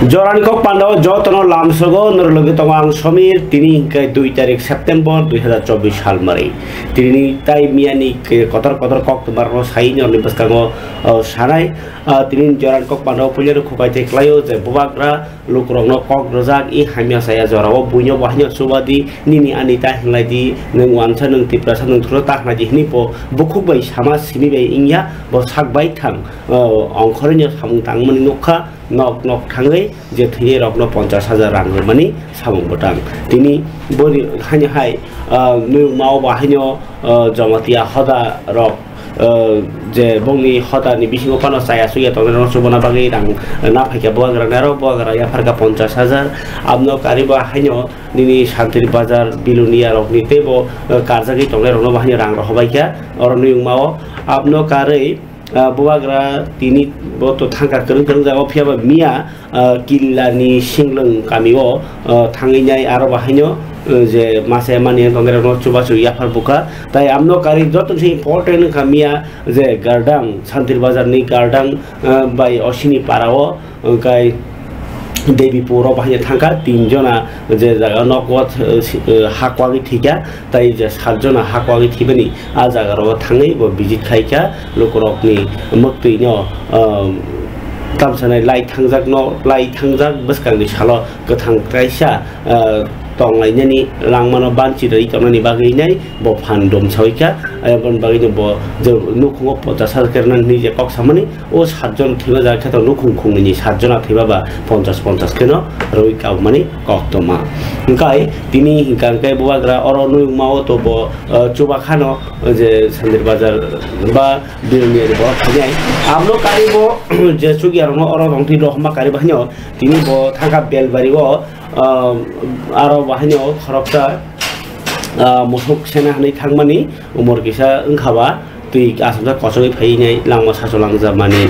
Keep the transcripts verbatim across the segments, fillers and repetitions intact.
Jorani kok pandao jotono lamsogo norok logi tongo ang Somir, tini hingke dui tarik September dui hazar chobbish sal mari. Tini tai miyani ke kotor kotor kok tongmarokno sai norokni bwskango, o, sanai. Ah, tini jorani kok pandao puilano khupai tei klaio je bubagra lukurokno kok rwjak i hamya saya jorao buino bo haino chubadi nini ani ta hinlai di nwng wansa nwng Tiprasa nwng thuro ta hinlai di hinwi bo bukhuk bai sama simi bai wngya bo sak bai thang, o, ongkhorino samung tangmani nukha. Nok nok thangwi je thwinai rokno ponchash hajar rang rwmani samung bwtang. Tini boni haino hai, ah, nwng mao bo haino, ah, Jamatia hoda rok, ah, je bongni hoda ni bisingo phano chaya chuya tongnai rokno chubana bagwi rang na phaikha bubagra ni aro bubagra yapharkha ponchash hajar. Abno kariba haino nini Santir Bazar Bilonia rokni teibo, ah, karjagwi tongnai rokno bo haino rang rohobaikha oro nwng mao. Abno karwi ah, bubagra tini bo to thangkha kwrwng kwrwng jagao, phiya ba miya, ah, Killa ni Singlwng kami o, ah, thangwi nai aro bo haino, ah, je masa mani tongnai rokno chubachu yaphar bukha. Tai amno kari joto se important wngkha miya je Gardang, Santir Bazar ni Gardang, ah, bai Osini para o, Hwnkhe Devi Puro bahai thangkha, tin jona je jaga nok o, eh, si-, eh, ha kwagwi thwikha, tai je sat jona ha kwagwi thwibani a jaga rogo thangwi bo visit khaikha, lukurokni mwktwino, eh, tamsanai lai thangjak no, lai thangjak bwskangni salo kwthang kaisa, eh, tonglainani langmano banchi rwi tongnani bagwi nai bo phan dom sawi kha, eh, aboni bagwino bo je nukhungo ponchash hajar khe rwnani hinwi je kok samani, o sat jon thwiba jaga khe to nukhung khungnwini sat jona thwiba ba ponchash ponchash kheno rwi kabmani koktwma. Hwnkhe tini hwnkha hwnkhe bubagra oro nuyungma o to bo, eh, chubakhano je Sandir Bazar ba Birmiyani borok thinai. Abno karibo je chukyarokno oro tongtwi rohorma karibo haino tini bo thangkha Belbari o, ah, aro bo haino khoroksa, ah, musuk sena hinwi thangmani umor kisa wngkha ba twi aswkjak kochogwi phaiwi nai langma sacho langjak mani.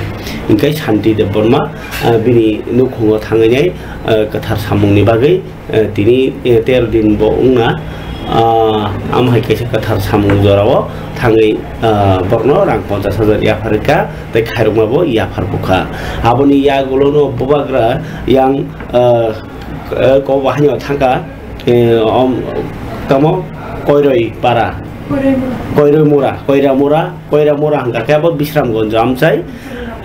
Hwnkhe Santi Debbarma, ah, bini nukhungo thangwi nai, ah, kwthar samungni bagwi, eh, tini, eh, tero din bo wngna, ah, amo hai kaisa kwthar samung jorao thangwi, ah, borokno rang ponchash hajar yaphar rwkha tei khairokma bo yaphar bukha. Aboni yagulono bubagra yang, ah, eh, kobo haino thangkha, eh, om, tamo Koiroi para. Koiroi mura. Koiroi mura, Koira mura, Koira mura hwnkha khe abo Bisramganj amchai,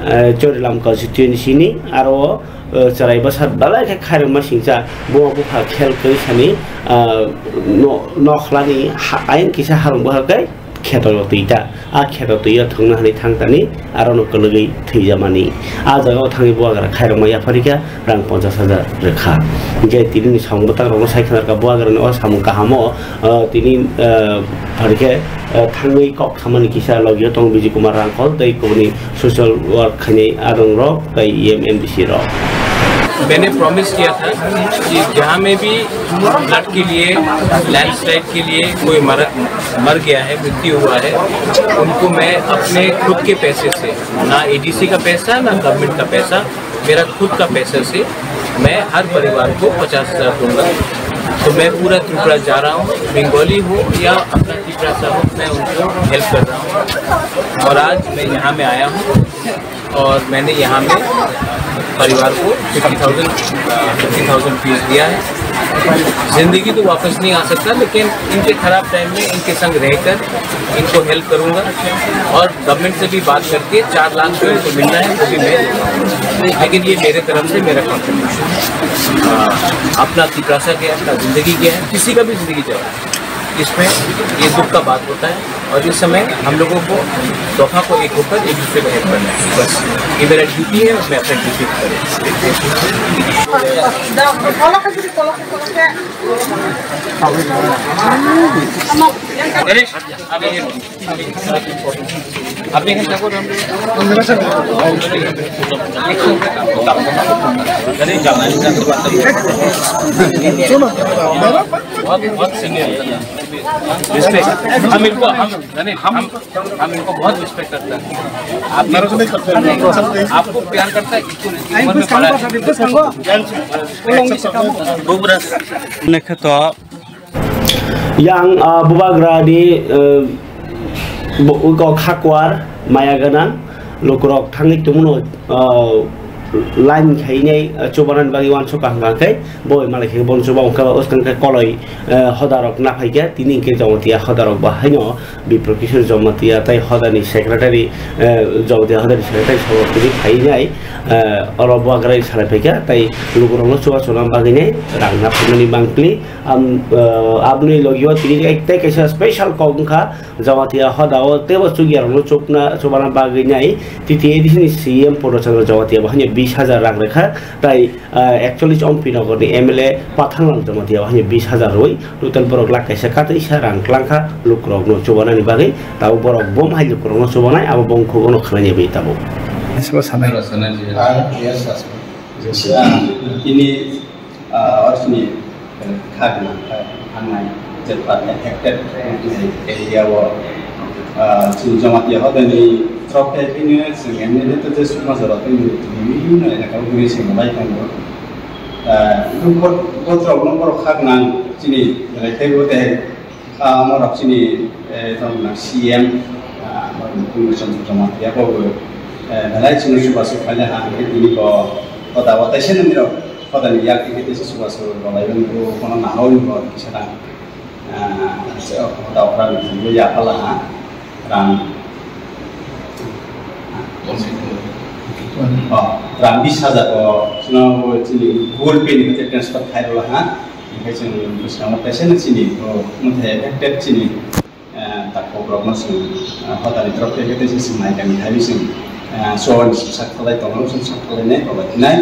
eh, Chorilam constituency ni, aro, eh, chwrai bwsa belai khe khairokma singcha, buma bupha khel kwrwi sani, ah, no-, nokhlani ha-, ayang kisa harung bwkha khe kheto twi ta. A kheto twi o thwngna hwnwi thang tani, arono kwlwgwi thwijamani. A jagao thangwi bubagra khairokma yapharikha, rang ponchash hajar rwkha. Hwnkhe tinini samung bwtakrokno sai khna rwkha, bubagrani o samung kahamo, ah, tini, ah, pharikhe, ah, thangwi kok samani kisa logio tongo Bijay Kumar Rangkhol tei kubuni social work khainai adongrok tei E M M D C rok. मैंने प्रॉमिस किया था कि जहाँ में भी फ्लड के लिए, लैंडस्लाइड के लिए कोई मर, मर गया है, मृत्यु हुआ है, उनको मैं अपने खुद के पैसे से, ना एडीसी का पैसा, ना गवर्नमेंट का पैसा, मेरा खुद का पैसा से मैं हर परिवार को पचास हज़ार दूंगा। तो मैं पूरा त्रिपुरा जा रहा हूँ, बंगाली हो या अपना तिपरासा हो, मैं उनको हेल्प कर रहा हूँ। और आज मैं यहाँ में आया हूँ और मैंने यहाँ में परिवार को fifty thousand, fifty thousand rupees दिया है। ज़िंदगी तो वापस नहीं आ सकता, लेकिन इनके ख़राब टाइम में इनके संग रहकर इनको हेल्प करूँगा और गवर्नमेंट से भी बात करके चार लाख जो इनको मिलना है, वो भी मैं दूंगा। लेकिन ये मेरे तरफ से मेरा कॉन्ट्रीब्यूशन है। अपना तिपरासा के, अपना ज़िंदगी के है, किसी का भी ज़िंदगी जाए, इसमें ये दुख का बात होता है। और इस समय हम लोगों को दफा को एक होकर एक दूसरे को हेल्प करना है, बस। ये मेरा ड्यूटी है और मैं अपना ड्यूटी करूँ। अरे, अभी, अभी बहुत, बहुत सीनियर। रिस्पेक्ट। हम इनको, हम, नहीं, नहीं, हम, हम इनको बहुत रिस्पेक्ट करता है। आप, आपको प्यार करता है, इसको, इसकी उम्र में बड़ा है। Nekheto yang, ah, bubagra ni, eh, bo-, kok hakwar maya gwnang lukurok thangwi tongmano, ah, line khainai, eh, chubanani bagwi uansuk kaham kaham khe bo malai khe bono chuba wngkha, uskang khe koloi, eh, hoda rok naphai khe tini hwnkhe Jamatia hoda rok bo haino Bipro Kishore Jamatia tei hodani secretary, eh, Jamatia hodani secretary sabo tini phainai, eh, oro buagra salai phaikha tei lukurokno chuba chuna bagwinai rang naphaimani mangpili. Am, eh, aboni logio tini ek-, tei kaisa special kok wngkha, Jamatia hodao teibo chugyarokno chukna, chubana bagwinai T T A D C ni C M Purno Chandra Jamatia bo haino bis hajar rang rwkha, tei, eh, ekchollis Ompi Nogor ni M L A Pathanglal Jamatia bo haino bis hajar rwi total borok lakh kaisa katrisa rang twlangkha lukurokno chubanani bagwi, tabuk borok bom hai lukurokno chubanai abo bongkhugo no khwlainai bai tabuk. Tini, ah, orsini, eh, khagna, eh, thangnai, je part affected area o, ah, chini Jamatia hodani trophe phino chwng M L A to je sukma jora tei bibhinno elaka o guri se malai tongo. Ah, bo, bo, botrok no borok khagna chini belai tei bo tei Ah, omo rok chini, eh, tongna C M, ah, Chandra Jamatia bo, eh, belai chini chubachu khaina ha, hingke tini bo hoda o teisa nini rok hodani yak hingke teisa chubachu rwlai bo kono nahoi bo kisa rang, ah, se hoda o rang yaphala ha, rang, oh, rang bis hajar o chini Google Pay ni transfer khairokha. Hingke chwng bwskango teisa no chini, o, mothe affected chini, eh, takhuk rokno chwng, eh, hodani trophe khe teisa chwng naikha ni hai chwng, eh, so ni sak khalai tongo, chwng sak khalai nai, khalai nai.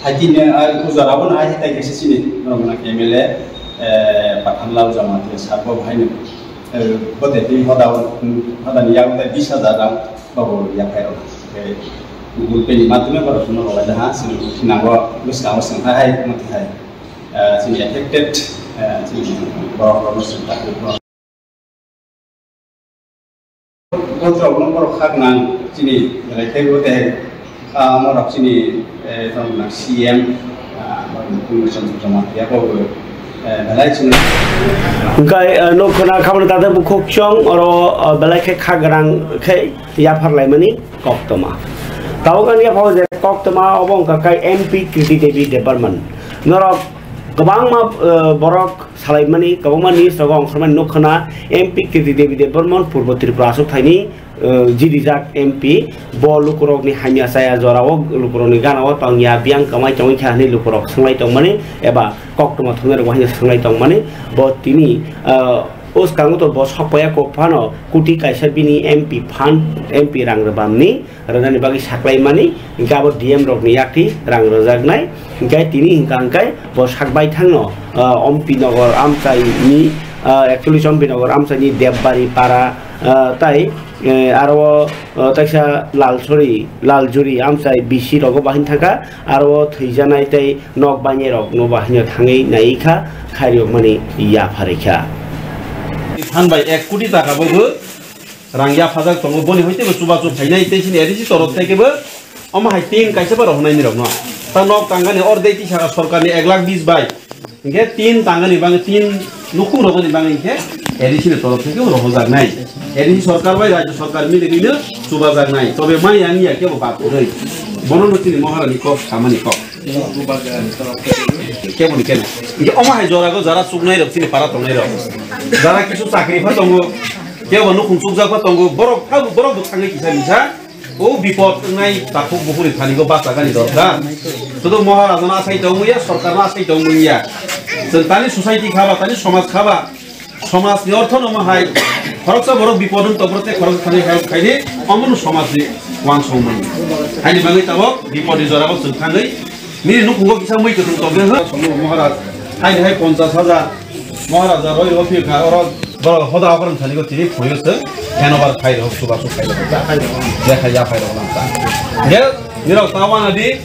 Hai tini, ah, o jora bo no hai tai kaisa chini, norok no M L A, eh, Pathanlal Jamatia sir bo hai no, eh, bo de tini hoda, hodani yak tai bis hajar rang bo bo yaphai rok. Eh, Google Pay ni madhyome borok no rwlai da ha, chwng thinango bwskango chwng hai hai mothe hai. Ah, chini affected, ah, chini borok rokno chwng takhuk rok. Botrok no borok khak nang chini belai tei bo tei, ah, omo rok chini, eh, tong nang C M, ah, Chandra Jamatia bo, eh, belai chini. Hingke, eh, nukho na khamani tata bukhuk chong oro, eh, belai khe khak gwnang khe yaphar laimani koktoma. Tabuk ani yaphao je koktoma obo wngkha khe M P Kriti Devi Debbarman. Norok kwbangma, eh, borok salaimani, kwbangma news rogo ongkhormani nukho na, M P Kriti Devi Debbarman Purbo Tripura aswk thaini, eh, jirijak M P, bo lukurokni hamya chaya jorao lukurokni ganao tongya, biyang kwmai tongwi kha hwnwi lukurok swnglai tongmani eba koktwma thumnairok bo haino swnglai tongmani, bo tini, eh, o swkango to bo sokpaiya kok phano koti kaisa bini M P fund, M P rang rwbamni rwnani bagwi saklaimani, hingke abo D M rokni yakti rang rwjaknai, hingke tini hingka hingke bo sak baithangno, ah, Ompi Nogor amchaini, ah, actually Ompi Nogor amchaini Debbaripara, ah, tai, eh, aro, ah, taisa Lalsori, Laljuri amchai B C rogo bahai thangkha, aro thwijanai tei nok bainai rokno bahai thangwi naikha khairokmani yapharikha. Phan bai ek koti taka bo bo rang yaphajak tongo, boni hoite bo chubachu phainai, tei chini A D C torof thai khe bo omo hai tin kaisa bo rohornai ni rok no. Ta nok tangani ordek tisaka sorkar ni ek lakh bis bai. Hinkhe tin tangani bangwi, tin nukhung rogani bangwi hinkhe A D C ni torof thai khe bo rohorjak nai. A D C sorkar bai rajya sorkar miligwino chubajak nai. Tobe mai yang ya khe bo bak kwrwi. Bono no chini Maharani kok, samani kok. Keboni kena. Hinkhe omo hai jorago jara chuknai rok chini para tongnai rok. Jara kisu chakri pha tongo. Kebo nukhung chukjak pha tongo. Borok pha borok bo thangwi kisa misa. O bipot wngnai takhuk bukhuri thani go bachagani dorkar. Sudu Maharaj no asai tongmung ya, sorkar no asai tongmung ya. Chwng tani society khaba, tani somaj khaba. Somaj ni ortho no mo hai khoroksa borok bipod wng tongmani tei khoroksa thani help khaidi, omo no somaj ni uansukmung. Haini bagwi tabok bipod ni jora o chwng thangwi nini nukhungo kisa mui kwthwng tongkhe hwn. Somo Maharaj haini hai ponchash hajar Maharaj roi rw phi kha, oro borok hoda okrwng thani go tini phoyo se handover khai rw, chubachu khai rw. Hai rw. Je khai ya khai rw nang ta. Je nirok ta wana di.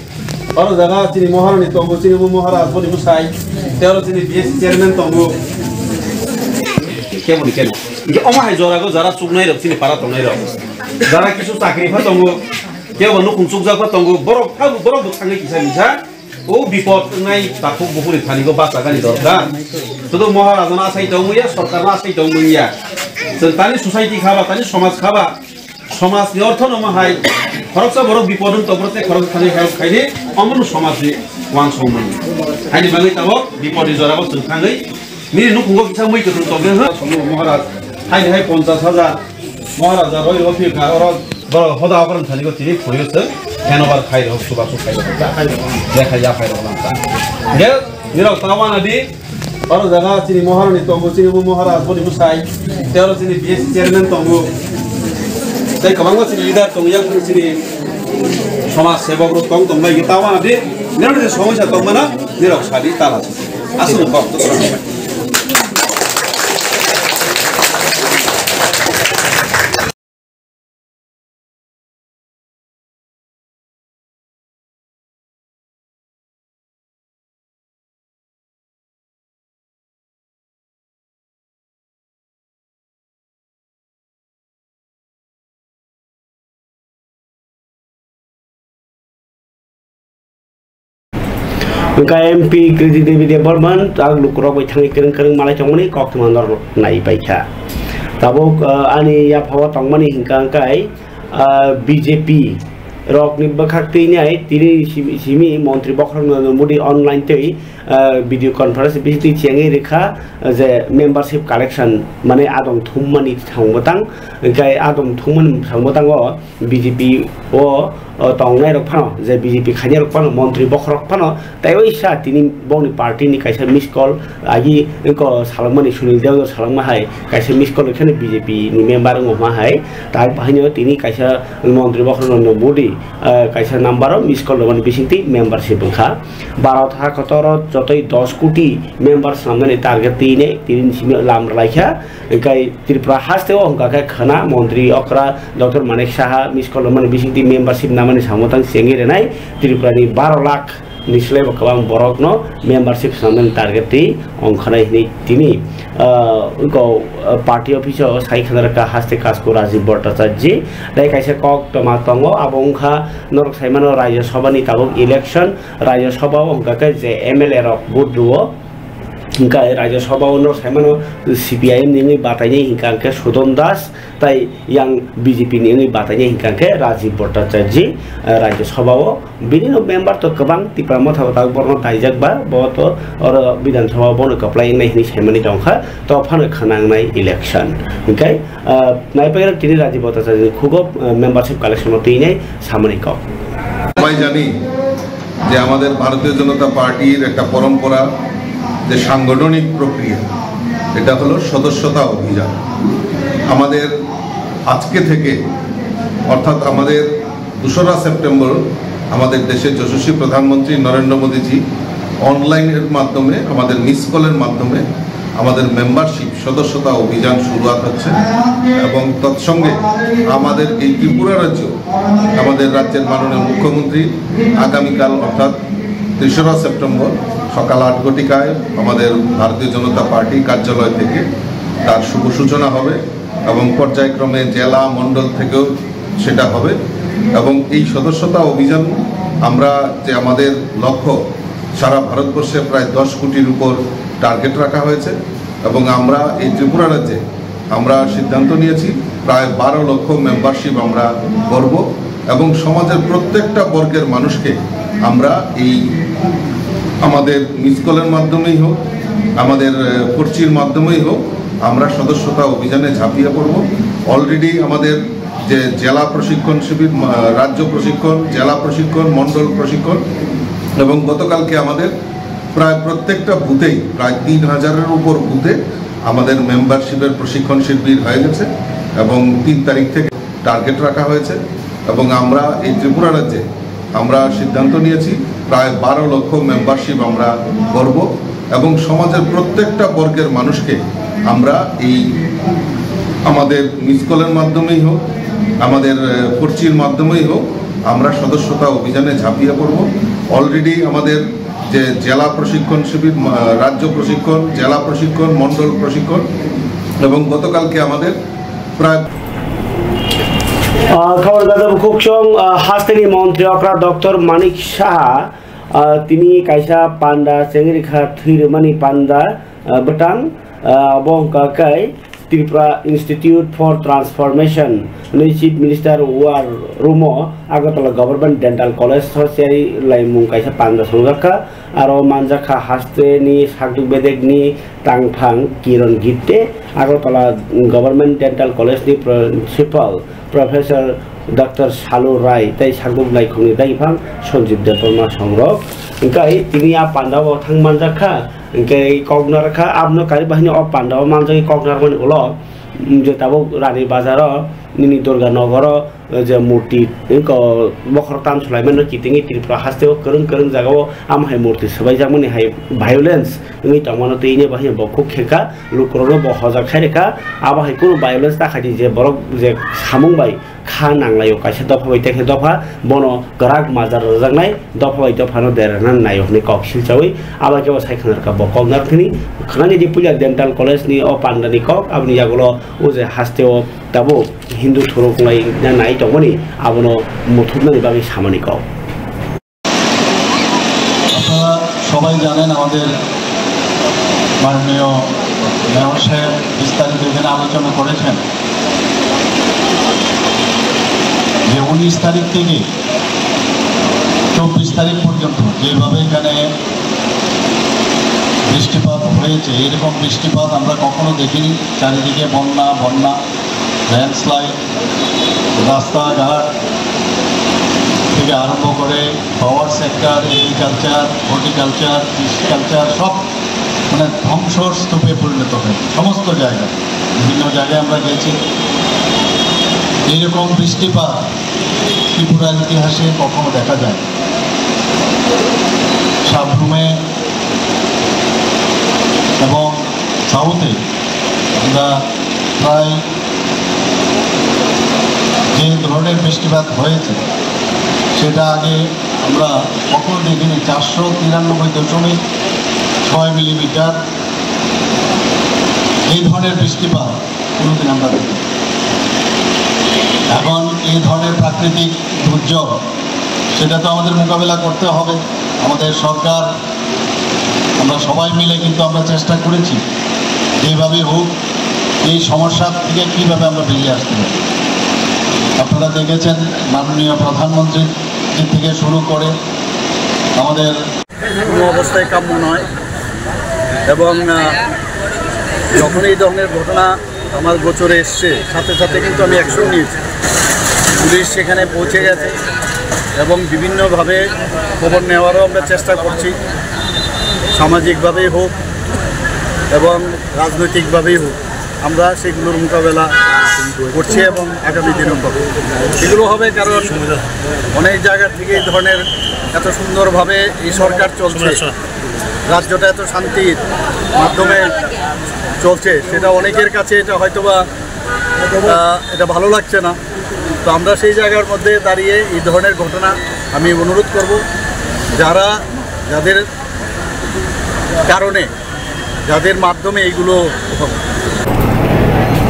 Oro jaga chini Maharani tongo, chini bo Maharaj boni bwsai. Tei oro chini B S C chairman tongo. Keboni keno. Hinkhe omo hai jorago jara chuknai rok, chini para tongnai rok. Jara kisu chakri pha tongo. Kebo nukhung chukjak pha tongo. Borok pha, borok bo thangwi kisa misa. O bipot wngnai takhuk bukhuri thani go bachagani dorkar. Sudu Maharaj no asai tongmung ya, sorkar no asai tongmung ya. Chwng tani society khaba, tani somaj khaba. Somaj ni ortho no mo hai Khoroksa borok bipod wng tongphuru tei khoroksa thani help khaidi, omono somajni uansukmani. Haini bagwi tabok bipodni jorao chwng thangwi nini nukhungo kisa mui kwthwng tongya hwn. Somo Maharaj, haini hai ponchash hajar Maharaja roi rw phikha, oro borok hoda okrwng thani tini phorio se handover khai rw, suba su khai rw. Lekha ya khai rw nang ta. Ge, nirok ta wana di, Oro jaga chini Maharani tongo, chini bo Maharaj boni bwsai. Tei oro chini B S C chairman tongo. Tei kwbangma chini leader tongo, yang chini somaj sebok rok tong tong bai ta wana di. Nero je somosya tong mana, nirok sadi tala. Aswk kok to. Wngkha M P Kriti Devi Debbarman, tak lukurok bai thangwi kwrwng kwrwng malai tongmani koktwma norok nai paikha. Tabuk, ah, ani yaphao tongmani hwnkha hwnkhe, ah, B J P rokni bwkhak twi nai tini simi, simi montri bokhorok no mudi online twi, ah, video conference bisingtwi chengwi rwkha, ah, je membership collection mane adong thummani thang bwtang, hwnkhe adong thummani thang bwtango B J P o, o tongnai rok phano, je B J P khainai rok phano, montri bokhorok phano, tei oisa tini bongni party ni kaisa miss call, agi ko salangmani Sunil Deo salangma hai kaisa miss call kheno B J P ni member wngma hai, tak bahaino tini kaisa montri bokhorok no mudi, eh, kaisa number o miss call rwmani bisingtwi membership wngkha. Bharat ha kotoro jotoi dos koti member swnamnani target tini, tini simi lam rwlaikha. Hingkai Tripura haste o hwnkha khe khwna montri okra Doctor Manik Saha miss call rwmani bisingtwi membership namani samung tang chengwi rwnai Tripura ni baro lakh ni slai bo kwbang borok no membership swnamnani target twi ongkhanai hinwi tini, ah, wngkha, ah, party office o sai khwna rwkha haste kasku Rajiv Bhattacharya. Tei kaisa kok toma tongo, abo wngkha norok sai mano Rajya Sabha ni tabuk election, Rajya Sabha o hwnkha khe je M L A rok vote rwo. Hingkha Rajya Sabha o no saimano C P I M ni wngwi batainai hingkha hingkhe Sudon Das, tai yang B J P ni wngwi batainai hingkha hingkhe Rajiv Bhattacharya, eh, Rajya Sabha o. Bini no member to kwbang Tipra Motha o tabuk borno daijak ba, bo to oro Bidhan Sabha o bono kwplai wngnai hinwi saimani tongkha, to phano khwnangnai election. Hingkhe, eh, naipairok tini Rajiv Bhattacharya ni khugo, eh, membership collection o twinai samani kok. সবাই জানি যে আমাদের ভারতীয় জনতা পার্টির একটা পরম্পরা, যে সাংগঠনিক প্রক্রিয়া, এটা হলো সদস্যতা অভিযান। আমাদের আজকে থেকে, অর্থাৎ আমাদের দোসরা সেপ্টেম্বর, আমাদের দেশের যশস্বী প্রধানমন্ত্রী নরেন্দ্র মোদীজি অনলাইনের মাধ্যমে, আমাদের মিস কলের মাধ্যমে আমাদের মেম্বারশিপ সদস্যতা অভিযান শুরুয়াত হচ্ছে এবং তৎসঙ্গে আমাদের এই ত্রিপুরা রাজ্য, আমাদের রাজ্যের মাননীয় মুখ্যমন্ত্রী আগামীকাল অর্থাৎ তেসরা সেপ্টেম্বর সকাল আট ঘটিকায় আমাদের ভারতীয় জনতা পার্টি কার্যালয় থেকে তার শুভ সূচনা হবে এবং পর্যায়ক্রমে জেলা, মণ্ডল থেকেও সেটা হবে। এবং এই সদস্যতা অভিযান আমরা যে আমাদের লক্ষ্য, সারা ভারতবর্ষে প্রায় দশ কোটির উপর টার্গেট রাখা হয়েছে এবং আমরা এই ত্রিপুরা রাজ্যে আমরা সিদ্ধান্ত নিয়েছি প্রায় বারো লক্ষ মেম্বারশিপ আমরা করব এবং সমাজের প্রত্যেকটা বর্গের মানুষকে আমরা এই আমাদের মিস কলের মাধ্যমেই হোক, আমাদের, আহ, পর্চির মাধ্যমেই হোক, আমরা সদস্যতা অভিযানে ঝাঁপিয়ে পড়ব। অলরেডি আমাদের যে জেলা প্রশিক্ষণ শিবির, আহ, রাজ্য প্রশিক্ষণ, জেলা প্রশিক্ষণ, মণ্ডল প্রশিক্ষণ এবং গতকালকে আমাদের প্রায় প্রত্যেকটা বুথেই, প্রায় তিন হাজারের উপর বুথে আমাদের মেম্বারশিপের প্রশিক্ষণ শিবির হয়ে গেছে এবং তিন তারিখ থেকে টার্গেট রাখা হয়েছে এবং আমরা এই ত্রিপুরা রাজ্যে আমরা সিদ্ধান্ত নিয়েছি প্রায় বারো লক্ষ মেম্বারশিপ আমরা করব এবং সমাজের প্রত্যেকটা বর্গের মানুষকে আমরা এই আমাদের মিস কলের মাধ্যমেই হোক, আমাদের, আহ, পর্চির মাধ্যমেই হোক, আমরা সদস্যতা অভিযানে ঝাঁপিয়ে পড়ব। অলরেডি আমাদের যে জেলা প্রশিক্ষণ শিবির, আহ, রাজ্য প্রশিক্ষণ, জেলা প্রশিক্ষণ, মণ্ডল প্রশিক্ষণ এবং গতকালকে আমাদের প্রায় Ah, khawar gada bukhuk chong, ah, hasteni montri okra Doctor Manik Saha, ah, tini kaisa panda chengri kha thwi rwmani panda, ah, bwtang, ah, bo wngkha khe Tripura Institute for Transformation ni Chief Minister War Room o Agartala Government Dental College o chai laimung kaisa panda songjakha. Aro manjakha haste ni sakduk bedek ni tangphang Kiron Gitte, Agartala Government Dental College ni Principal Professor Doctor Salu Rai tei sakduk naikhungni daiphang Sanjeev Debbarma songrok. Hingkai tini a panda o thang manjakha. Hingke kok narwkha, abono kari bahini o panda o manjagwi kok narwkmani ulo, mm, je tabuk Rani Bazar o, nini Durga Nogor o, eh, je murti, eh, ko bokhorok tam sulaimano kitingwi Tripura haste o kwrwng kwrwng jaga o amo hai murti swbaijakmani hai violence wngwi tongmano twi bahini bo khuk khe kha, lukurokno bo hojak khai rwkha, abo hai kunu violence ta khaidi je borok je samung bai kha nanglaio, kaisa dopha bai tekhe dopha bono kwrak majra rwjaknai, dopha bai dophano derana naio hwnwi kok silchaui abo khe bo sai khna rwkha bo kok narwkthini khwnani di puila Dental College ni o panda ni kok, aboni yagulo o je haste o tabuk Hindu thuruk lai na nai tongmani abono muthupnani bagwi samani kok. আপনারা সবাই জানেন, আমাদের মাননীয় মেয়র সাহেব বিস্তারিত এখানে আলোচনা করেছেন যে উনিশ তারিখ থেকে চব্বিশ তারিখ পর্যন্ত যেভাবে এখানে বৃষ্টিপাত হয়েছে, এরকম বৃষ্টিপাত আমরা কখনো দেখিনি। চারিদিকে বন্যা, বন্যা, ল্যান্ডস্লাইড, রাস্তাঘাট থেকে আরম্ভ করে পাওয়ার সেক্টর, এগ্রিকালচার, হর্টিকালচার, ফিশকালচার সব মানে ধ্বংসর স্তূপে পরিণত হয়েছে সমস্ত জায়গায়। বিভিন্ন জায়গায় আমরা গেছি, এইরকম বৃষ্টিপাত ত্রিপুরার ইতিহাসে কখনো দেখা যায়। সাবরুমে এবং সাউথে আমরা প্রায় যে ধরনের বৃষ্টিপাত হয়েছে, সেটা আগে আমরা কখনো দেখিনি। চারশো তিরানব্বই দশমিক ছয় মিলিমিটার এই ধরনের বৃষ্টিপাত কোনোদিন আমরা দেখিনি। এখন এই ধরনের প্রাকৃতিক দুর্যোগ, সেটা তো আমাদের মোকাবেলা করতে হবে। আমাদের সরকার, আমরা সবাই মিলে কিন্তু আমরা চেষ্টা করেছি যেভাবেই হোক এই সমস্যা থেকে কীভাবে আমরা বেরিয়ে আসতে পারি। আপনারা দেখেছেন, মাননীয় প্রধানমন্ত্রী থেকে শুরু করে আমাদের কোনো অবস্থায় কাম্য নয়। এবং আহ, যখন এই ধরনের ঘটনা আমার গোচরে এসছে, সাথে সাথে কিন্তু আমি অ্যাকশন নিয়েছি। পুলিশ সেখানে পৌঁছে গেছে এবং বিভিন্নভাবে খবর নেওয়ারও আমরা চেষ্টা করছি, সামাজিকভাবেই হোক এবং রাজনৈতিকভাবেই হোক। আমরা সেগুলোর মোকাবেলা করছি এবং আগামী দিনও করব। এগুলো হবে কারণ অনেক জায়গা থেকে এই ধরনের এত সুন্দরভাবে এই সরকার চলছে, রাজ্যটা এত শান্তির মাধ্যমে চলছে, সেটা অনেকের কাছে এটা হয়তোবা, আহ, এটা ভালো লাগছে না। তো আমরা সেই জায়গার মধ্যে দাঁড়িয়ে এই ধরনের ঘটনা আমি অনুরোধ করব, যারা, যাদের কারণে, যাদের মাধ্যমে এইগুলো হবে।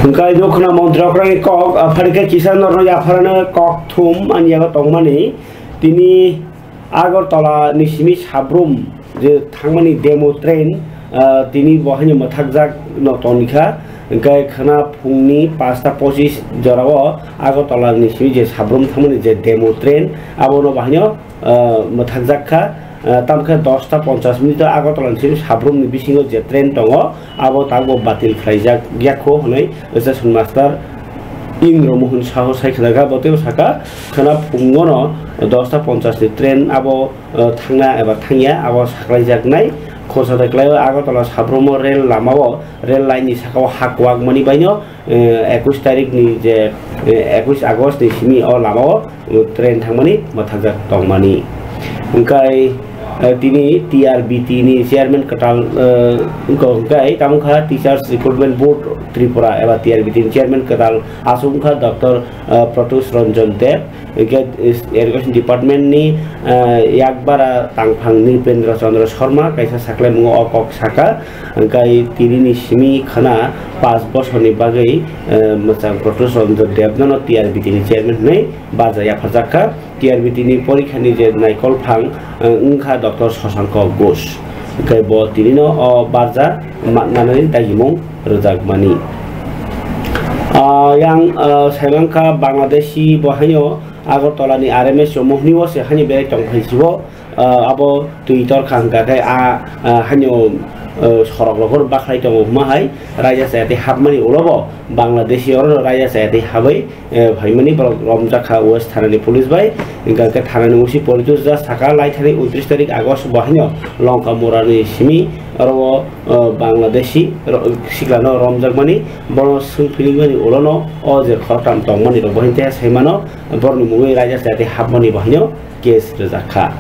Hingkai nukhna montri okrangni kok, apharikhe kisa norno yapharano kok thum ani yago tongmani, tini Agartala ni simi Sabrum je thangmani demo train, ah, tini bo haino mwthakjak no tongkha, hingkai khwna phungni pasta pochis jorao Agartala ni simi je Sabrum thangmani je demo train abono bo haino ah, mwthakjak kha. Ah, tamkhe dosta ponchas minute o Agartala ni simi Sabrumni bisingo je train tongo, abo tabukbo batil khlaijak yakho hwnwi station master Indra Mohan Saho sai khna kha. Bo teibo saka, khwna phungono dosta ponchas ni train abo, ah, thangna eba thangya, abo saklaijaknai. Khorsa de kwlaio Agartala Sabrumo rail lamao, rail line ni sakao ha kwakmani baino, eh, ekush tarik ni je, eh, ekush August ni simi o lama o, eh, train thangmani mwthakjak tongmani. Hingkai, eh, tini T R B T ni chairman kwtal, eh, wngkha, hingkai tamo kha Teachers Recruitment Board Tripura eba T R B T ni chairman kwtal aswk wngkha Doctor, eh, Pratyush Ranjan Deb. Hingke, eh, Education Department ni, eh, yakbara tangphang Nripendra Chandra Sharma kaisa saklaimungo o kok saka. Hingke tini ni simi khwna panch bosorni bagwi, eh, mwchang Pratyush Ranjan Debno no T R B T ni chairman hwnwi barja yapharjak kha. T R B T ni porikha ni je naikol phang, eh, wngkha Doctor Shashank Ghosh. Hingke bo tini no o barja ma-, manani dagimung rwjakmani. Ah, yang, ah, saimankha Bangladeshi bo haino Agartala ni R M S o mohni o se haino berai tong phai sibo, ah, abo twi tor kha hwnkha khe a, ah, haino, ah, sorok rok bakhlai tongo hwnma hai raida chaya tei hapmani ulo bo Bangladeshi oro raida chaya tei habai, eh, phaimani borok romjak kha West Thanani police bai. Hwnkha khe thanani O C Poritoj Das saka laithani untris tarik August bo haino Longka Murani simi oro o, eh, Bangladeshi ro-, siklano romjakmani, bono swng philingmani ulono o je khoroktham tongmani rok bo hinte saimano borokni mungwi raida chaya tei hapmani bo haino case rwjak kha.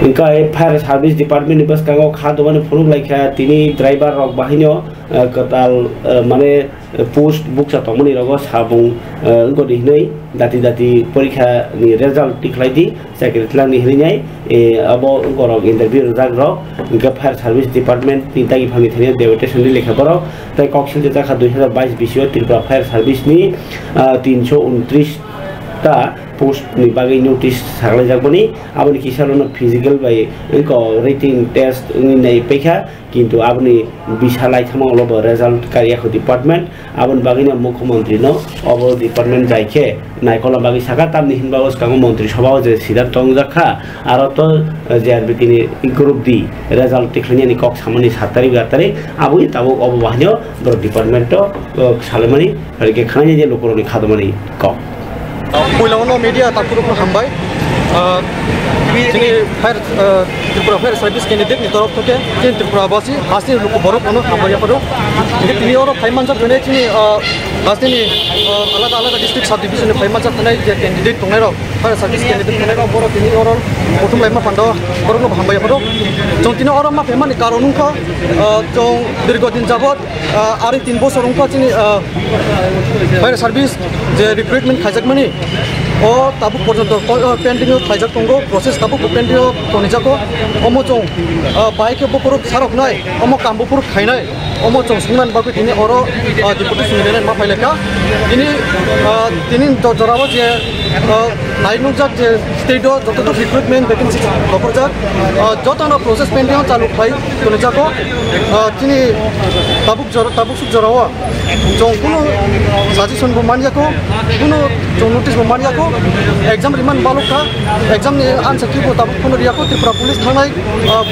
Hwnkhe fire service department ni bwskango kha dubani phunuk lai kha tini driver rok bo haino, eh, kwtal, eh, mane, eh, post bukcha tongmani rogo sabung, eh, wngkha di hinwi dati dati porikha ni result tikhlai di, chakri twlangni hinwi nai, eh, abo wngkha rok interview rwjak rok, hwnkhe fire service department ni dagi phangni thani deputation ni lekha borok tei koksil rwjak kha dui hazar bais bisio Tripura Fire Service ni, ah, tinsho untris ta post ni bagwi notice saklaijak boni, aboni kisa rono physical bai wngkha written test wngwi nai paikha. Kintu aboni bisa laithama ulo bo result karya kho department, aboni bagwi no mukhyamantri no obo department jai khe naikolna bagwi saka, tamni hinba o swkango montri sabha o je siddhanto wngjak kha, aro to, eh, J R B T ni group D result tikhlainani kok samani sat tarik, aat tarik, aboni tabuk obo bahaino borok department o, eh, salaimani, aro khe khwlainai je lukurokni kha dubani kok. Puila uno media takhurokno hambai. Ah, chini fire, ah, Tripura Fire Service candidate ni torof theke, chini Tripura basi, hasteni luku borok uno hambai yapharo. Hingke tini oro phai manjak thani chini, ah, hasteni, ah, alada alada district sub division ni phai manjak thani je candidate tongnai rok, fire service candidate tongnai rok, borok tini oro kuthum laima pando, borok no hambai yapharo. Chong tini oro ma phaimani karon wngkha, ah, chong dirgo din jabot, ah, ari tin bosor wngkha chini, ah, fire service je recruitment khaijakmani, o tabuk porjonto, o, o, pending o khlaijak tongo, process tabuk bo pending o tonijago. Omo chwng, ah, bahai khe bokhorok saroknai, omo kam bokhorok khainai, omo chwng swngmani bagwi tini oro, ah, deputation ni ma phailaikha. Tini, ah, tini do-, jorao je, ah, nai nukjak je state o joto recruitment vacancy bokhorjak, ah, jotono process pending o chalu khlai tonijago. Ah, tini tabuk jora, tabuk suk jorao chwng kuno suggestion bo manyako, kuno chwng notice bo manyako, exam riman balok kha, exam ni answer key bo tabuk kuno riyako, Tripura police thangnai, ah,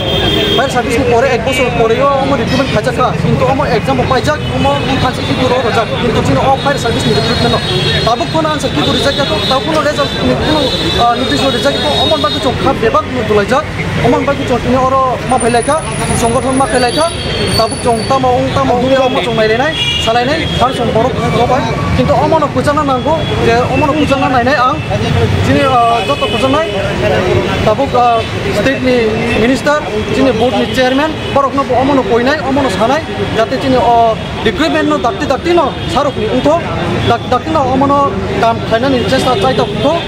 fire service ni pore ek bosor pore o omo recruitment khaijak kha, kintu omo exam bo paijak, omo answer key bo rojak, kintu chini o fire service ni recruitment no tabuk kuno answer key bo rijak yako, tabuk kuno result ni kuno, ah, notice bo rijak yako, omo bagwi chwng kha bebak no dulaijak. Omo bagwi chwng tini oro ma phailaikha, songothon ma phailaikha, tabuk chwng tamo wng tamo wng tamo chwng nailainai, salainai, har chwng borok bo bai. Kintu omono kwchangna nango, je omono kwchangna nainai ang, chini, ah, joto kwchangnai, tabuk, ah, state ni minister, chini board ni chairman, borokno bo omono koinai, omono sanai, jate chini o recruitment no dakti dakti no sarok ni wngthok, dak-, dakti no omono kam khlainani chesta chaithok wngthok.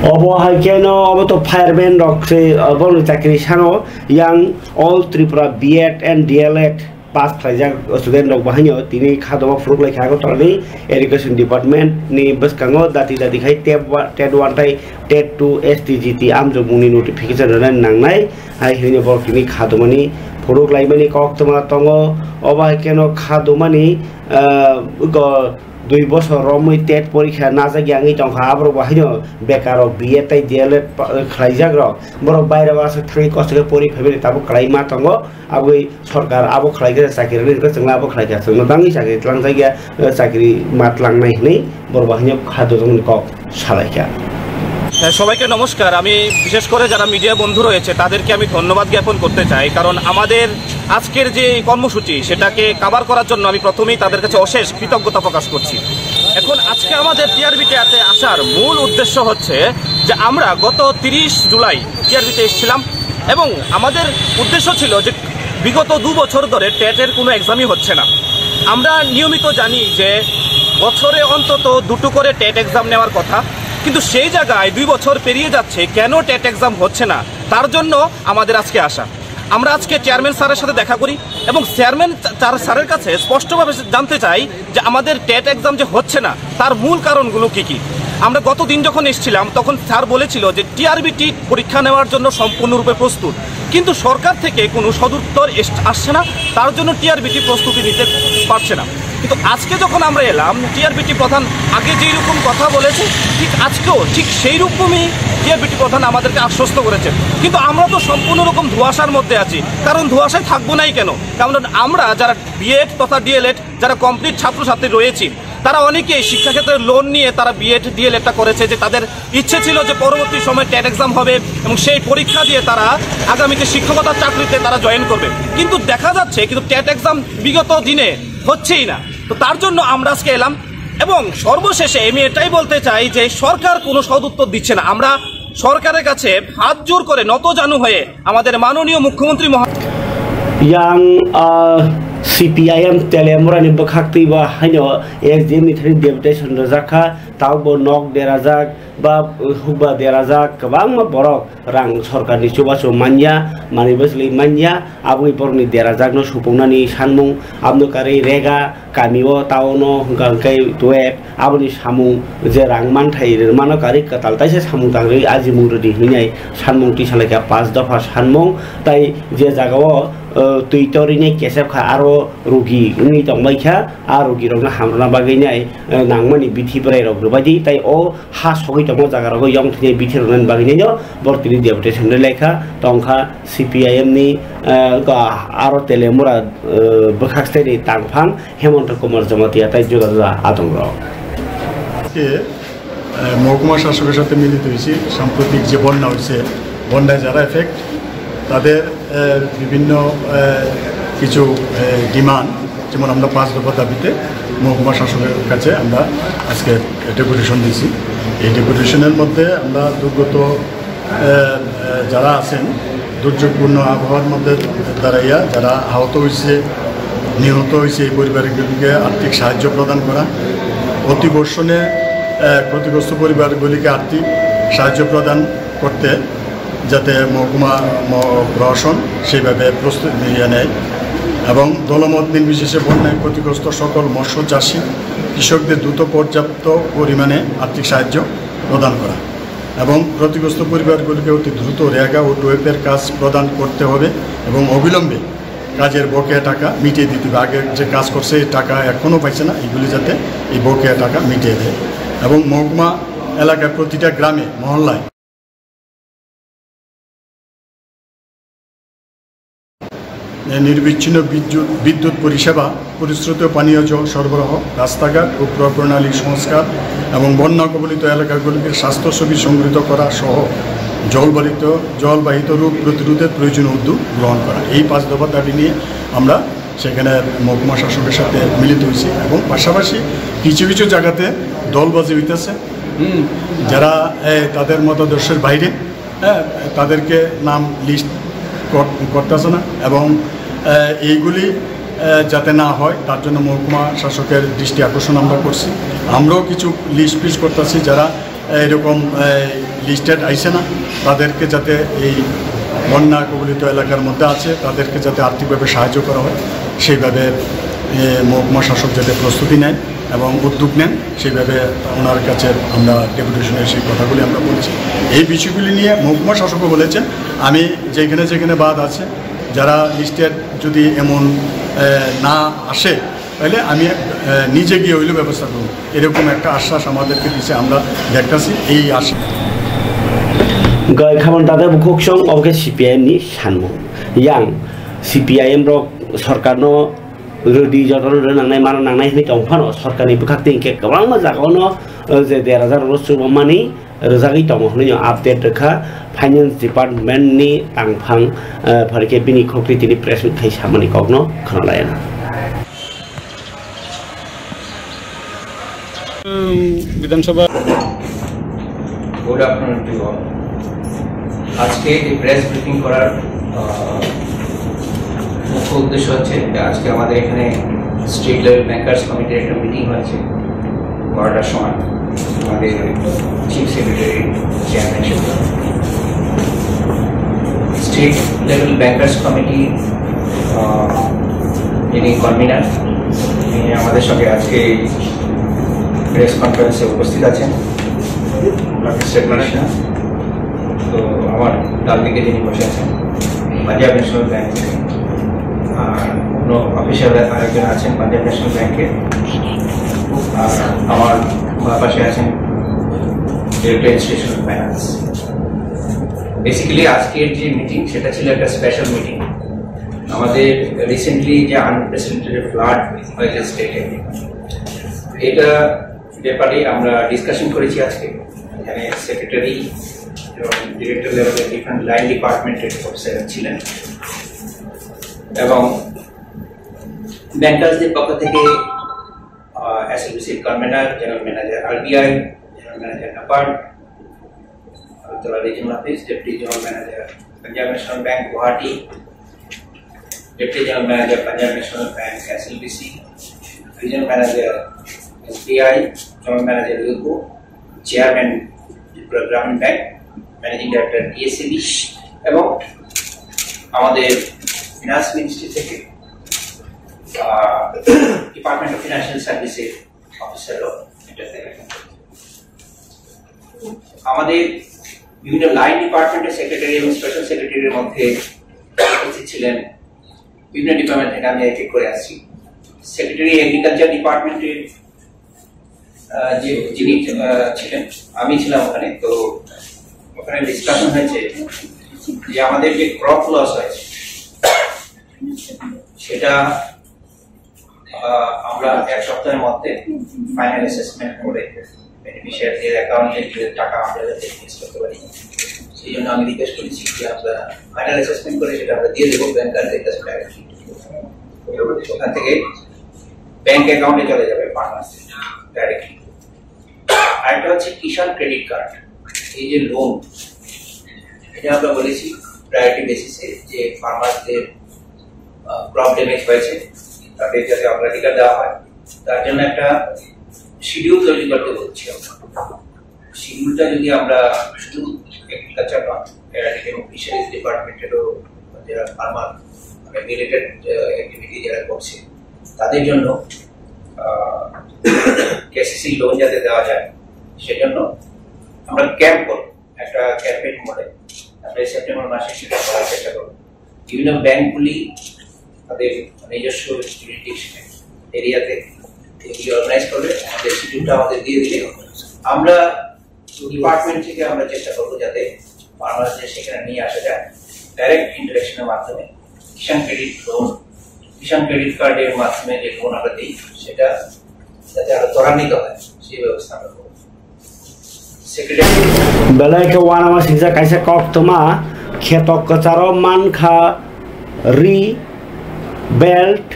Obo hai khe no, obo to fireman rok se, obo ni chakri sano yang All Tripura B Ed and D El Ed pass khlaijak student rok bahaino tini kha doba phuruk lai kha Agartala ni Education Department ni bwskango dati dati khai tet wa-, tet one tai tet two S T G T amjokmung ni notification rwna nangnai hai hinwi borok tini kha doba ni phuruk laimani kok twma tongo. Obo hai khe no kha doba ni, ah, go dui bosor romwi tet porikha najak yangwi tongkha, aborok bo haino bekar rok B Ed tei D El Ed pa-, khlaijak rok, borok baire o aswk thangwi kosto khe pori phaimani tabuk kwlai ma tongo, aboni sorkar abo khlai khe chakri rwdi hwnkhe chwngno abo khlai kha, chwngno bangwi chakri tlangjak ya, chakri ma tlangnai hwnwi borok bo haino kha dojongni kok salaikha. হ্যাঁ, সবাইকে নমস্কার। আমি বিশেষ করে যারা মিডিয়া বন্ধু রয়েছে তাদেরকে আমি ধন্যবাদ জ্ঞাপন করতে চাই, কারণ আমাদের আজকের যে এই কর্মসূচি সেটাকে কাভার করার জন্য আমি প্রথমেই তাদের কাছে অশেষ কৃতজ্ঞতা প্রকাশ করছি। এখন আজকে আমাদের টিআরবিটিআতে আসার মূল উদ্দেশ্য হচ্ছে যে আমরা গত তিরিশ জুলাই টিআরবিতে এসেছিলাম এবং আমাদের উদ্দেশ্য ছিল যে বিগত দু বছর ধরে টেটের কোনো এক্সামই হচ্ছে না। আমরা নিয়মিত জানি যে বছরে অন্তত দুটো করে টেট এক্সাম নেওয়ার কথা, কিন্তু সেই জায়গায় দুই বছর পেরিয়ে যাচ্ছে, কেন টেট এক্সাম হচ্ছে না, তার জন্য আমাদের আজকে আসা। আমরা আজকে চেয়ারম্যান স্যারের সাথে দেখা করি এবং চেয়ারম্যান চা-, চার-, স্যারের কাছে স্পষ্টভাবে জানতে চাই যে আমাদের টেট এক্সাম যে হচ্ছে না, তার মূল কারণগুলো কি কি। আমরা গত দিন যখন এসেছিলাম, তখন স্যার বলেছিল যে টিআরবিটি পরীক্ষা নেওয়ার জন্য সম্পূর্ণরূপে প্রস্তুত, কিন্তু সরকার থেকে কোনো সদুত্তর এস-, আসছে না, তার জন্য টিআরবিটি প্রস্তুতি নিতে পারছে না। কিন্তু আজকে যখন আমরা এলাম, টিআরবিটি প্রধান আগে যেই রকম কথা বলেছে, ঠিক আজকেও ঠিক সেই রকমই টিআরবিটি প্রধান আমাদেরকে আশ্বস্ত করেছে। কিন্তু আমরা তো সম্পূর্ণ রকম ধোঁয়াশার মধ্যে আছি, কারণ ধোঁয়াশায় থাকবো নাই কেন? কারণ আমরা যারা বিএড তথা ডিএলএড, যারা কমপ্লিট ছাত্রছাত্রী রয়েছি, তারা অনেকেই শিক্ষাক্ষেত্রে লোন নিয়ে তারা বিএড ডিএলএডটা করেছে, যে তাদের ইচ্ছে ছিল যে পরবর্তী সময় টেট এক্সাম হবে এবং সেই পরীক্ষা দিয়ে তারা আগামীতে শিক্ষকতার চাকরিতে তারা জয়েন করবে। কিন্তু দেখা যাচ্ছে কিন্তু টেট এক্সাম বিগত দিনে হচ্ছেই না। তো তার জন্য আমরা আজকে এলাম এবং সর্বশেষে আমি এটাই বলতে চাই যে সরকার কোনো সদুত্তর দিচ্ছে না। আমরা সরকারের কাছে হাত জোর করে নত জানু হয়ে আমাদের মাননীয় মুখ্যমন্ত্রী মহোদয় Yang, ah, C P I M Teliamura ni bwkhak twi bo haino S D M ni thani deputation rwjak kha, tei bo nok derajak, ba, uh, hukba derajak, kwbangma borok rang sorkarni chubachu manya, manwi bwswlwi manya, aboni borokni derajakno supungnani sanmung, aboni karwi rega, kamio, town-o, hwnkha hwnkhe twelve, aboni samung je rang manthai rwmano karwi kwtal taisa samung tangrwi ajimung rwdi hwnwi sanmung tisa laikha, pash dopha sanmung, tai je jagao, uh, twi torwini kesep kha, aro rugi wngwi tongbaikha, a rugirokno hamrwna bagwinai, uh, nangmani bithi bwrairok rwbaidi, tai o ha sogwi tongma jaga rogo yong thwinai bithi rwnani bagwi nino borok tini deputation rwlai kha, tongkha C P I M ni, eh, ga-, aro Teliamura, eh, bwkhak state ni tangphang Hemanta Kumar Jamatia tai juda juda adong rok. আজকে, আহ, মহকুমা শাসকের সাথে মিলিত হয়েছি। সাম্প্রতিক যে বন্যা হয়েছে, বন্যায় যারা এফেক্ট, তাদের, আহ, বিভিন্ন, আহ, কিছু, আহ, ডিমান্ড, যেমন আমরা পাঁচ দফা দাবিতে মহকুমা শাসকের কাছে আমরা আজকে ডেপুটেশন দিয়েছি। এই ডেপুটেশনের মধ্যে আমরা দুর্গত, আহ, আহ, যারা আছেন, দুর্যোগপূর্ণ আবহাওয়ার মধ্যে দাঁড়াইয়া যারা আহত হয়েছে, নিহত হয়েছে, এই পরিবারগুলিকে আর্থিক সাহায্য প্রদান করা, অতি বর্ষণে, আহ, ক্ষতিগ্রস্ত পরিবারগুলিকে আর্থিক সাহায্য প্রদান করতে যাতে মহকুমা ম-, প্রশাসন সেইভাবে প্রস্তুতি নিয়ে নেয় এবং দলমত নির্বিশেষে বন্যায় ক্ষতিগ্রস্ত সকল মৎস্য চাষী কৃষকদের দ্রুত পর্যাপ্ত পরিমাণে আর্থিক সাহায্য প্রদান করা এবং ক্ষতিগ্রস্ত পরিবারগুলিকে অতি দ্রুত রেগা ও টুয়েপের কাজ প্রদান করতে হবে এবং অবিলম্বে কাজের বকেয়া টাকা মিটিয়ে দিতে হবে। আগে যে কাজ করছে, এই টাকা এখনও পাইছে না, এইগুলি যাতে এই বকেয়া টাকা মিটিয়ে দেয় এবং মহকুমা এলাকার প্রতিটা গ্রামে, মহল্লায় নির্বিচ্ছিন্ন বিদ্যুৎ, বিদ্যুৎ পরিষেবা, পরিশ্রুত পানীয় জল সরবরাহ, রাস্তাঘাট ও প্রণালী সংস্কার এবং বন্যা কবলিত এলাকাগুলিকে স্বাস্থ্য ছবি সংগৃহীত করা সহ জলবাহিত, জলবাহিত রোগ প্রতিরোধের প্রয়োজনীয় উদ্যোগ গ্রহণ করা। এই পাঁচ দফা দাবি নিয়ে আমরা সেখানে মহকুমা শাসকের সাথে মিলিত হয়েছি এবং পাশাপাশি কিছু কিছু জায়গাতে দলবাজি হইতেছে, হুম, যারা, এ, তাদের মতাদর্শের বাইরে, হ্যাঁ, তাদেরকে নাম লিস্ট করতেছে না এবং, এ, এইগুলি, এ, যাতে না হয় তার জন্য মহকুমা শাসকের দৃষ্টি আকর্ষণ আমরা করছি। আমরাও কিছু লিস্ট পিস করতেছি, যারা এরকম, এ, লিস্টেড আইছে না, তাদেরকে যাতে এই বন্যা কবলিত এলাকার মধ্যে আছে, তাদেরকে যাতে আর্থিকভাবে সাহায্য করা হয়, সেইভাবে, এ, মহকুমা শাসক যাতে প্রস্তুতি নেন এবং উদ্যোগ নেন, সেইভাবে ওনার কাছে আমরা ডেপুটেশনে সেই কথাগুলি আমরা বলছি। এই বিষয়গুলি নিয়ে মহকুমা শাসকও বলেছেন, আমি যেখানে যেখানে বাদ আছে, যারা লিস্টেড যদি এমন, এ, না আসে, তাহলে আমি, আহ, নিজে গিয়ে হইলেও ব্যবস্থা করব, এরকম একটা আশ্বাস আমাদেরকে দিছে, আমরা দেখতাছি এই আশ্বাস। Gai khamani tata bukhuk song obo khe C P I M ni sanmung. Yang C P I M rok sorkar no rwdi jotono rwnangnai mano nangnai hinwi tong phano sorkar ni bwkhak twi hinkhe kwbangma jaga ono, uh, je der hajar rok chubamani rwjagwi tongo hwnwi no update rwkha finance department ni tangphang, eh, phai khe bini khokti tini press meet khai samani kokno khwnalaiya. উম, বিধানসভা। Good afternoon to all. আজকে এই press briefing করার, আহ, মুখ্য উদ্দেশ্য হচ্ছে যে আজকে আমাদের এখানে স্টেট লেভেল ব্যাংকার্স কমিটির একটা মিটিং হয়েছে বারোটার সময় আমাদের চিফ সেক্রেটারি চেয়ারম্যান সাহেব। স্টেট লেভেল ব্যাংকার্স কমিটি, আহ, যিনি কনভিনার, তিনি আমাদের সঙ্গে আজকে এই প্রেস কনফারেন্সে উপস্থিত আছেন, ডক্টর সেট মালিক শাহ। তো আমার ডান দিকে যিনি বসে আছেন, পাঞ্জাব ন্যাশনাল ব্যাংক থেকে। আর অফিসিয়াল আরেকজন আছেন পাঞ্জাব ন্যাশনাল ব্যাংকের, আর আমার বাঁ পাশে আছেন ডিরেক্টর ইনস্টিটিউশনাল ফাইন্যান্স। বেসিক্যালি আজকের যে মিটিং, সেটা ছিল একটা স্পেশাল মিটিং। আমাদের রিসেন্টলি যে আনপ্রেসিডেন্টেড ফ্লাড হয়েছে স্টেটে, এটা ব্যাপারে আমরা ডিসকাশন করেছি আজকে। এখানে সেক্রেটারি এবং ডিরেক্টর লেভেলের ডিফারেন্ট লাইন ডিপার্টমেন্টের অফিসার ছিলেন এবং ব্যাংকার্সদের পক্ষ থেকে এসএলবিসির convener, general manager RBI, general manager NABARD, Agartala regional office, deputy general manager Punjab national bank Guwahati, deputy general manager Punjab national bank SLBC, regional manager SBI, general manager UCO, chairman Tripura Gramin bank, managing director DSCB এবং আমাদের finance ministry থেকে department of financial সার্ভিসের অফিসারও এটা। আমাদের বিভিন্ন লাইন ডিপার্টমেন্টের সেক্রেটারি এবং স্পেশাল সেক্রেটারির মধ্যে উপস্থিত ছিলেন বিভিন্ন ডিপার্টমেন্ট থেকে, আমি এক এক করে আসছি। সেক্রেটারি এগ্রিকালচার ডিপার্টমেন্টের আহ, যে যিনি আহ, ছিলেন, আমি ছিলাম ওখানে। তো ওখানে ডিসকাশন হয়েছে যে আমাদের যে ক্রপ লস হয়েছে, সেটা আহ, আমরা এক সপ্তাহের মধ্যে ফাইনাল অ্যাসেসমেন্ট করে বেনিফিশিয়ারিদের অ্যাকাউন্টে যে টাকা আমরা যাতে ইনভেস্ট করতে পারি, সেই জন্য আমি রিকোয়েস্ট করেছি যে আমরা ফাইনাল অ্যাসেসমেন্ট করে সেটা আমরা দিয়ে দেবো ব্যাংকারদের কাছে ডাইরেক্টলি। ওখান থেকে ব্যাংক অ্যাকাউন্টে চলে যাবে পাঁচ মাস ডাইরেক্টলি। আরেকটা হচ্ছে কিষাণ ক্রেডিট কার্ড, এই যে লোন, এটা আমরা বলেছি প্রায়োরিটি বেসিসে যে ফার্মারদের প্রবলেম হয়েছে, তাদের যাতে অগ্রাধিকার দেওয়া হয়, তার জন্য একটা শিডিউল তৈরি করতে বলছি আমরা। শিডিউলটা যদি আমরা শুধু এগ্রিকালচার নয়, এর আগে যেমন ফিশারিজ ডিপার্টমেন্টেরও যারা ফার্মার, মানে, রিলেটেড অ্যাক্টিভিটি যারা করছে, তাদের জন্য কেসিসি লোন যাতে দেওয়া যায়, সেজন্য আমরা ক্যাম্প করব, একটা ক্যাম্পেইন মোডে আমরা এই সেপ্টেম্বর মাসে সেটা করার চেষ্টা করব। বিভিন্ন ব্যাংকগুলি তাদের নিজস্ব জুরিডিকশন এরিয়াতে এগুলি অর্গানাইজ করবে, আমাদের শিডিউলটা আমাদের দিয়ে দিলে আমরা ডিপার্টমেন্ট থেকে আমরা চেষ্টা করবো যাতে ফার্মারদের সেখানে নিয়ে আসা যায় ডাইরেক্ট ইন্টারেকশনের মাধ্যমে। কিষাণ ক্রেডিট লোন, কিষাণ ক্রেডিট কার্ডের মাধ্যমে যে লোন আমরা দিই, সেটা যাতে আরো ত্বরান্বিত হয়, সেই ব্যবস্থা আমরা করবো। Secretary. Belai khe uanama swijak kaisa koktwma, kheto kwcharo mankha ri belt,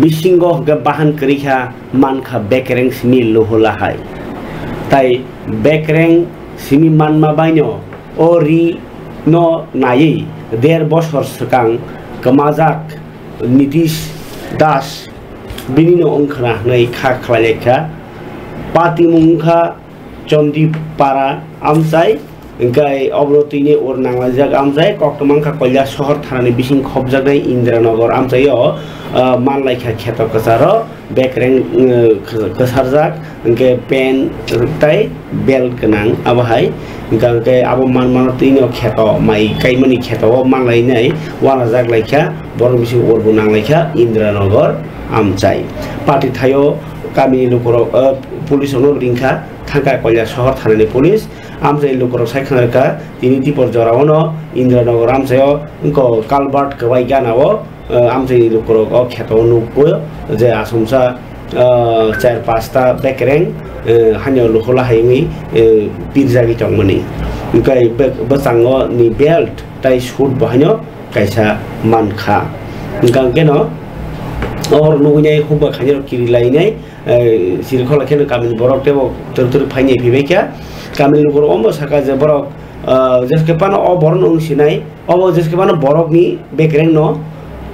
bisingo hwnkhe bahan kwrwi kha mankha bekereng simi luhula hai. Tai bekereng simi manma baino o ri no naiwi der bosor swkang kwmajak Nitish Das bini no wngkhna hwnwi kha khlai lai kha. Patimung wngkha Chondipara amchai, hwnkhe obono tini ur nanglaijak amchai, koktwma wngkha Koilashahar thanani bising khopjaknai Indiranagar amchaio, ah, manlaikha kheto kwcharo bekereng, eh, kwsarjak, hwnkhe pen tei belt gwnang abo hai, hwnkhe abo manmano tini o kheto mai kaimani kheto o manlainai uanajak laikha, borok bising urbo nanglaikha Indiranagar amchai. Party thaio kamini lukurok, eh, police rokno ringkha. Thangkha Koilashahar thanani police, amchai lukurok sai khna rwkha, tini dipor jorao no Indiranagar amchaio wngkha culvert kwbai gana o, eh, amchai lukurok o kheto o nukgo je asomsa, eh, char pasta bekereng, eh, haino luhula hai wngwi, eh, pirjagwi tongmani. Hwnkhe be-, bwskango ni belt tai suit bo haino kaisa mankha. Hwnkhe no o nugwi nai hukba khainai kiri lainai, eh, siri khola kheno kamini borok tebo tor tor phainai phibai kha. Kamini lukurok omo saka je borok, ah, jeske phano o borok no wng sinai, obo jeske phano borok ni bekereng no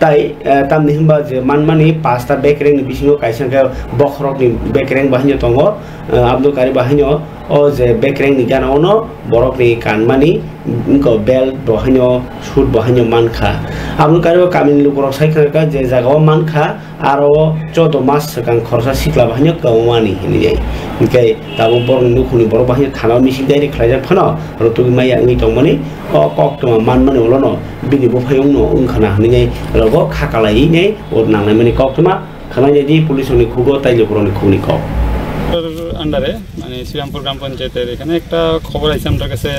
tai, eh, tamni hwnba je manmani pasta bekereng ni bisingo kaisa khe bokhorok ni bekereng bahai no tongo, eh, Abdul Karim bahai no O je bekreng ni gana ono borok ni kanmani, wngkha belt bo haino, sut bo haino mankha. Aboni karibo kamini lukurok sai kha je jaga o mankha, aro choudo mas swkang khoroksa sikla bo haino kwbangmani hinwi. Hinkhe tabuk borok ni nukhungni borok bo haino thana o missing diary khlaijak phano rwtugwi maya wngwi tongmani, o koktwma manmani ulono bini buphayungno wngkhana hinwi rogo kha kalaiwi nai o nangnaimani koktwma. Khwnajadi police rokni khugo tei lukurokni khugni kok. Under-e, mane, Srirampuram Panchayat-er ekhane ekta khobor aise amar kache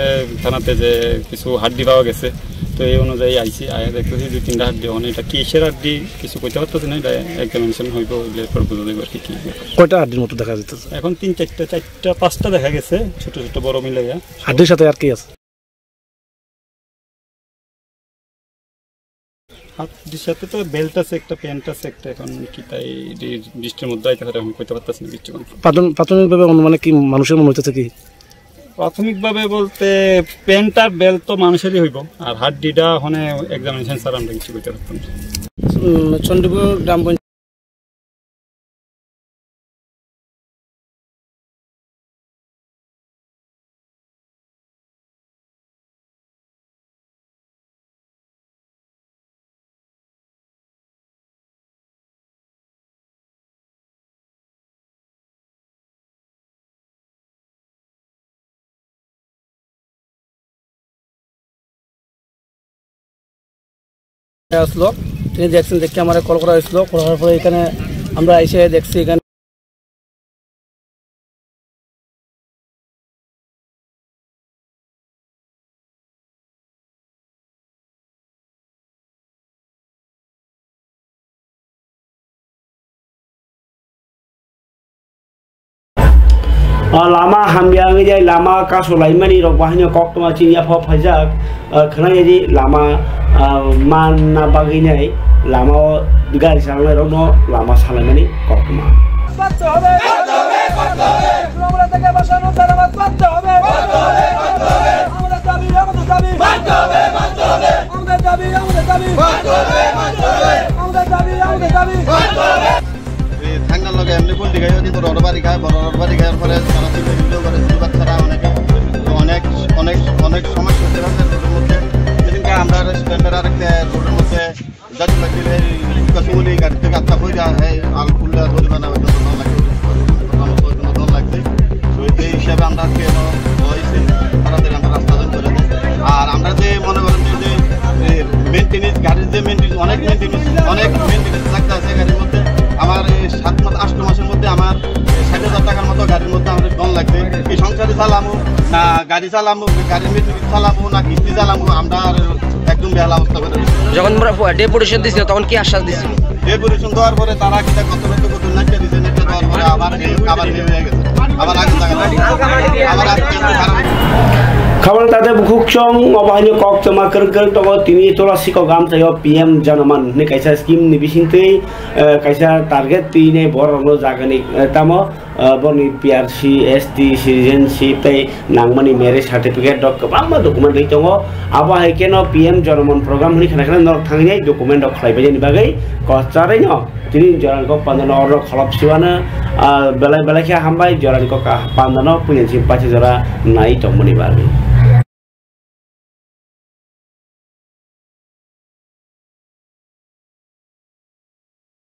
thanate je kichu haddi pawa geche. To ei onujai aise, aiya dekhte dui tinta haddi, mane eta kisher haddi kichu koite partachi na, eta examination hoibo, hoile porpor bujha jaibo ar ki ki. Koita haddir moto dekha jaiteche? Ekhon tin charta, charta pachta dekha geche, choto choto boro milaiya. Haddir sathe ar ki ache? Haddir sathe to belt ache ekta, pant ache ekta, ekhon ki tai di-, district modhye aite pare, ekhon koite partachi na kichu. প্রাথম-, প্রাথমিকভাবে অনুমানে কি মানুষের মনে হইতেছে কি? প্রাথমিকভাবে বলতে pant আর belt তো মানুষেরই হইব, আর হাড্ডিটা ওখানে examination ছাড়া আমরা কিছু করতে পারতাম না। উম, চণ্ডীপুর গ্রাম পঞ্চায়েত। আসলো, তিনি দেখছেন, দেখে আমারে কল করা হয়েছিল। কল করার পরে এখানে আমরা এসে দেখছি এখানে O lama hamya wngwi de lama kasu laimani rok bahaino koktwma chini yaphao phaijak, o khwnai di lama, o manna bagwi nai lama o gari chalainairokno lama salaimani koktwma. বাঁচতে হবে, বাঁচতে হবে, বাঁচতে হবে। নোংরা থেকে বাঁচানোর ধারাবাহিক বাঁচতে হবে। বাঁচতে হবে, বাঁচতে হবে। আমাদের দাবি, আমাদের দাবি। মানতে হবে, মানতে হবে। আমাদের দাবি, আমাদের দাবি। মানতে হবে, মানতে হবে। আমাদের দাবি, আমাদের দাবি। মানতে হবে। এই ঠান্ডার লগে এমনি ফুল দিঘাই হয়তো রড বাড়ি খায়, বড় রড বাড়ি খাওয়ার পরে তারা চিন্তা ভিডিও করে, সিলভার ছাড়া অনেকে, অনেক, অনেক, অনেক সমস্যা হচ্ছে রাস্তার রোডের মধ্যে। সেদিনকে আমরা স্ট্যান্ডার্ড আরেকটা রোডের মধ্যে যাতে লাগে এই কতগুলি গাড়ি থেকে আটকা হয়ে যায়, এই আল খুললে জরিমানা হয়তো দশ লাখ, দশ লাখ লাগবে। তো এই হিসাবে আমরা আজকে এলো হয়েছে, তাড়াতাড়ি আমরা রাস্তা জাম করে দেয়। আর আমরা যে মনে করেন যে, যে মেনটেনেন্স, গাড়ির যে মেনটেনেন্স, অনেক মেনটেনেন্স, অনেক মেনটেনেন্স লাগতে আছে গাড়ির মধ্যে। আমার এই সাত মাস, আট মাসের মধ্যে আমার এই ষাট হাজার টাকার মতো গাড়ির মধ্যে আমাদের ডন লাগবে। এই সংসারে চালামু না গাড়ি চালামু, গাড়ির মেনটেনেন্স চালামু না কিস্তি চালামু, আমরা আর একদম বেহাল অবস্থা করে দিয়েছে। যখন আমরা ডেপুটেশন দিছিল, তখন কি আশ্বাস দিছিল? ডেপুটেশন দেওয়ার পরে তারা কিতা কত লোক কত নাচতে দিছে, নাচতে দেওয়ার পরে আবার এই, আবার এই হয়ে গেছে। আবার আগের জায়গায় নাই। আবার আজকে একটু খারাপ। Khabal tate bukhuk chong, obo haino koktwma kwrwng kwrwng tongo, tini tola sikok amchaio P M Janaman hinwi kaisa scheme ni bisingtwi, eh, kaisa target twinai borok rokno jagani, eh, tamo, eh, borokni P R C, S T, citizenship tei nangmani marriage certificate rok kwbangma document ri tongo. Abo hai kheno P M Janaman program hwnwi khna khna norok thangwi nai document rok khlai bai nani bagwi kwcharwi no tini jorani kok pandano oro kholop siwano, ah, belai belai khe hambai jorani kok pandano puinani simi paisa jora nai tongmani bagwi.